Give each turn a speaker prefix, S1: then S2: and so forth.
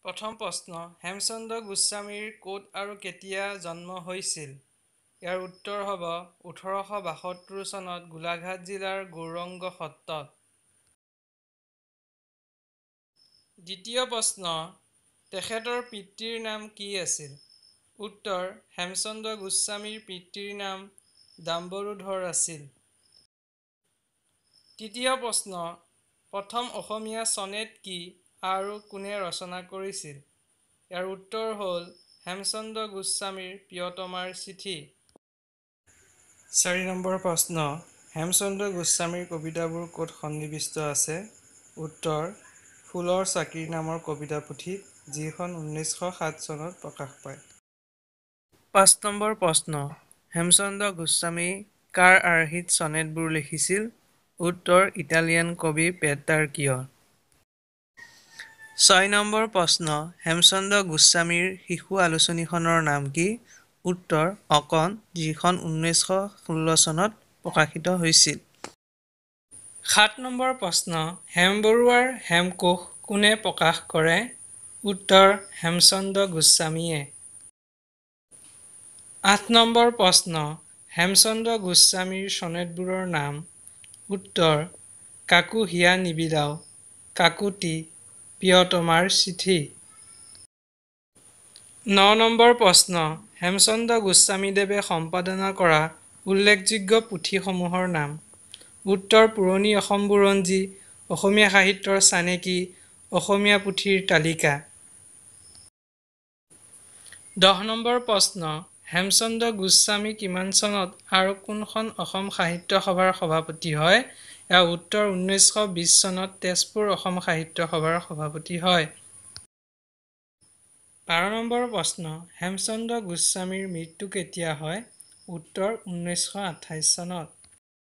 S1: প্ৰথম প্ৰশ্ন, হেমচন্দ্ৰ গোস্বামীৰ ক'ত আৰু কেতিয়া জন্ম হৈছিল? ইয়াৰ উত্তৰ হ'ব 1872 চনত গোলাঘাট জিলাৰ গৌৰংগ সত্ৰত। দ্বিতীয় প্ৰশ্ন, তেখেতৰ পিতৃৰ নাম কি আছিল? উত্তৰ, হেমচন্দ্ৰ গোস্বামীৰ পিতৃৰ নাম ডাম্বৰুধৰ আছিল। তৃতীয় প্ৰশ্ন, প্ৰথম অসমীয়া চনেট কি আৰু কোনে ৰচনা কৰিছিল? ইয়াৰ উত্তৰ হ'ল হেমচন্দ্ৰ গোস্বামীৰ প্ৰিয়তমাৰ চিঠি। 4 নম্বৰ প্ৰশ্ন, হেমচন্দ্ৰ গোস্বামীৰ কবিতাবোৰ ক'ত সন্নিৱিষ্ট আছে? উত্তৰ, ফুলৰ চাকি নামৰ কবিতা পুথিত, যিখন 1907 চনত প্ৰকাশ পায়। 5 নম্বৰ প্ৰশ্ন, হেমচন্দ্ৰ গোস্বামী কাৰ আৰ্হিত চনেটবোৰ লিখিছিল? উত্তৰ, ইটালিয়ান কবি পেট্ৰাৰ্কিয়ৰ। 6 নম্বৰ প্ৰশ্ন, হেমচন্দ্ৰ গোস্বামীৰ শিশু আলোচনীখনৰ নাম কি? উত্তৰ, অকণ, যিখন 1916 চনত প্ৰকাশিত হৈছিল। 7 নম্বৰ প্ৰশ্ন, হেম বৰুৱাৰ হেমকোষ কোনে প্ৰকাশ কৰে? উত্তৰ, হেমচন্দ্ৰ গোস্বামীয়ে। 8 নম্বৰ প্ৰশ্ন, হেমচন্দ্ৰ গোস্বামীৰ চনেটবোৰৰ নাম? উত্তৰ, কাকো হিয়া নিবিলাওঁ, কাকূতি, প্ৰিয়তমাৰ চিঠি। 9 নম্বৰ প্ৰশ্ন, হেমচন্দ্ৰ গোস্বামীদেৱে সম্পাদনা কৰা উল্লেখযোগ্য পুথিসমূহৰ নাম? উত্তৰ, পুৰণি অসম বুৰঞ্জী, অসমীয়া সাহিত্যৰ চানেকি, অসমীয়া পুথিৰ তালিকা। 10 নম্বৰ প্ৰশ্ন, হেমচন্দ্ৰ গোস্বামী কিমান চনত আৰু কোনখন অসম সাহিত্য সভাৰ সভাপতি হয়? ইয়াৰ উত্তৰ 1920 চনত তেজপুৰ অসম সাহিত্য সভাৰ সভাপতি হয়। 12 নম্বৰ প্ৰশ্ন, হেমচন্দ্ৰ গোস্বামীৰ মৃত্যু কেতিয়া হয়? উত্তৰ, 1928 চনত।